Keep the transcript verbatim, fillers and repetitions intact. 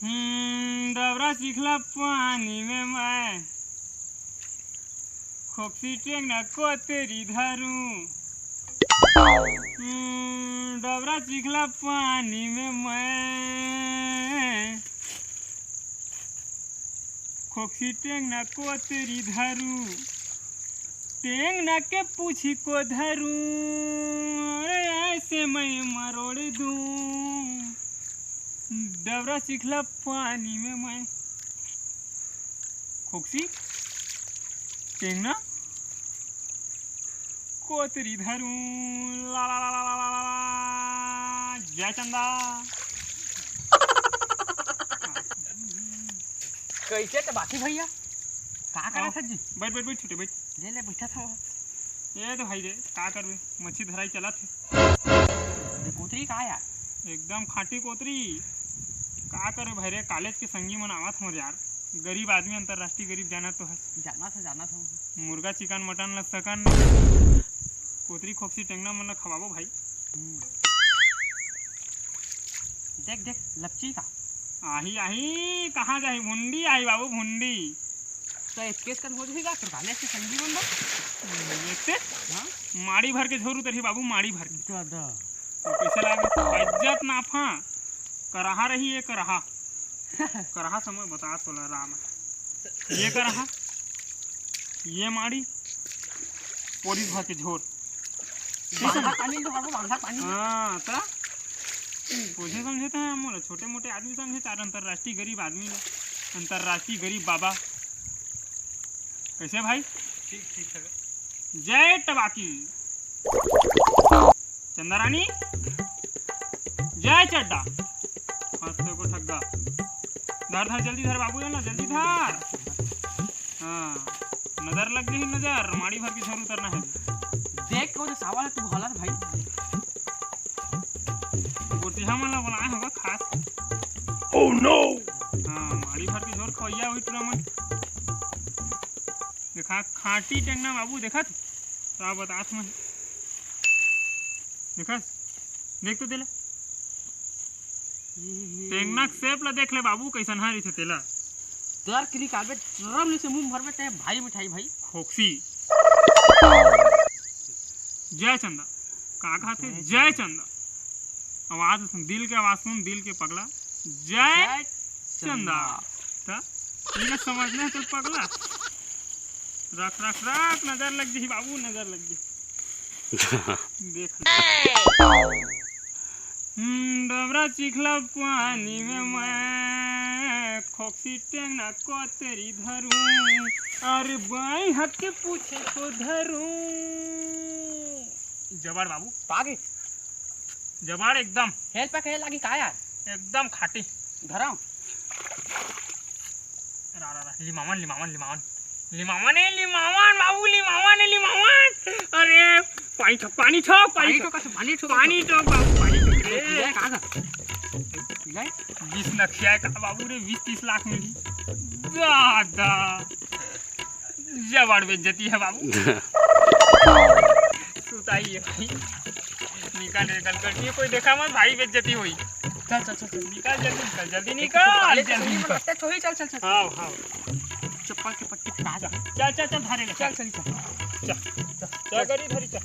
हम्म, डबरा चिखला पानी में मैं खोखसी टेंगना कोतरी धरूं। हम्म, डबरा चिखला पानी में मैं खोखसी टेंगना कोतरी धरूं। टेंगना के पूछी को धरूं, अरे ऐसे मैं मरोड़ दूं। डबरा चिखला पानी में मैं खोखसी टेंगना कोतरी धरूं। ला ला ला ला ला ला ला। जय चंदा। कैसे तो बाकी भैया, का करत हस जी? बैठ बैठ बैठ छोटे, बैठ। ले ले, बैठा था। ये तो भाई रे, का करबे, मच्छी धराई चलत हे। ये कोतरी का यार? एकदम खांटी कोतरी। का करबे भाई रे, कॉलेज के संगी मन आवत हमर यार। गरीब आदमी, अंतर्राष्ट्रीय गरीब, जाना तो है। जाना था, जाना था। मुर्गा, चिकन, मटन ल सकन, कोतरी, खोखसी, टेंगना मन ल खवाबो भाई। हम्म। देख देख, लपची का। आही आही, कहाँ जाही? भुंडी आही बाबू, भुंडी। तो एक केस कन हो जाही का, तो गाले से संगी मन बा। देखते? हाँ? माड़ी भर के झोर उतरही बाबू, माड़ी भर के। दादा। तो कैसे लागे? इज्जत नाफा। करहा रही ये करहा। करहा समय बता तोला राम। ये करहा, ये माड़ी, पुलिस भर के झोर। बांधा पानी तो बाबू, बांधा पानी। हाँ, त तुझे समझे थे हम, मोला छोटे मोटे आदमी समझे, चार अंतर्राष्ट्रीय गरीब आदमी ला, अंतर्राष्ट्रीय गरीब बाबा। कैसे भाई? ठीक, ठीक है। जय टबाकी। चंदा रानी, जय चड्डा। हंस तेरे को ठग्गा। धर, धर, जल्दी धर बाबू, ये ना, जल्दी धर। हाँ, नजर लग गई, नजर। माड़ी भर के झोर उतरना है। देख के वो जो सावा है, तू हालत भाई। गोतिहा मन ला बुलाए होगा खास। Oh no! हाँ, माड़ी भर के झोर खवैया हुई टूरा मन। देखा, खांटी टेंगना बाबू, देखा तू? का बतात मैं? देखा? देख तो तेला। टेंगना के shape ला देख ले बाबू, कैसन हा रहिथे तेला। डर के निकालबे, डरम ले से मुंह भरबे ते भाई मिठाई भाई। खोखसी। जय चंदा। का कहा थे? जय जय चंदा। आवाज सुन, दिल के आवाज सुन, दिल के पगला। जय जय चंदा। चंदा। त इला समझना है तो पगला। रख, रख, रख, नजर लग जी बाबू, नजर लग जी। देख ले। हम्म, डबरा चिखला पानी में मैं खोखसी टेंगना कोतरी धरूं, अरे बाई हाथ के पूछे को धरूं। जबाड़ बाबू। पागे। जबाड़ एकदम। हेल पे कहे लागी का यार? एकदम खाटी। धराओ। रा, रा, रा। लिमावन, लिमावन, लिमावन। लिमावन ए, लिमावन, बाबू, लिमावन ए, लिमावन। अरे, पानी ठोक, पानी ठोक, पानी पानी ठोक। ठोक, पानी ठोक, पानी ठोक, बाबू, पानी ठोक रे। पीला है, कहाँ का? पीला है? बीस नखिया है का बाबू रे, बीस तीस लाख मिली। दादा। जबाड़ बेइज्जती है बाबू। सुताई है भाई। निकाल, निकाल, कर। ये कोई देखा मत भाई, बेइज्जती होई। चल, चल, चल, चल। निकाल, जल्दी निकाल, जल्दी एक तो निकाल, काले जल्दी चश्मे में निकाल। लगता है, छोरी, चल, चल, चल। आओ, आओ। चप्पल के पट्टी पे आ जा। चल, चल, चल, धारे ले, चल, चल। चल, चल, चल। चल, चल, गाड़ी धरी, चल।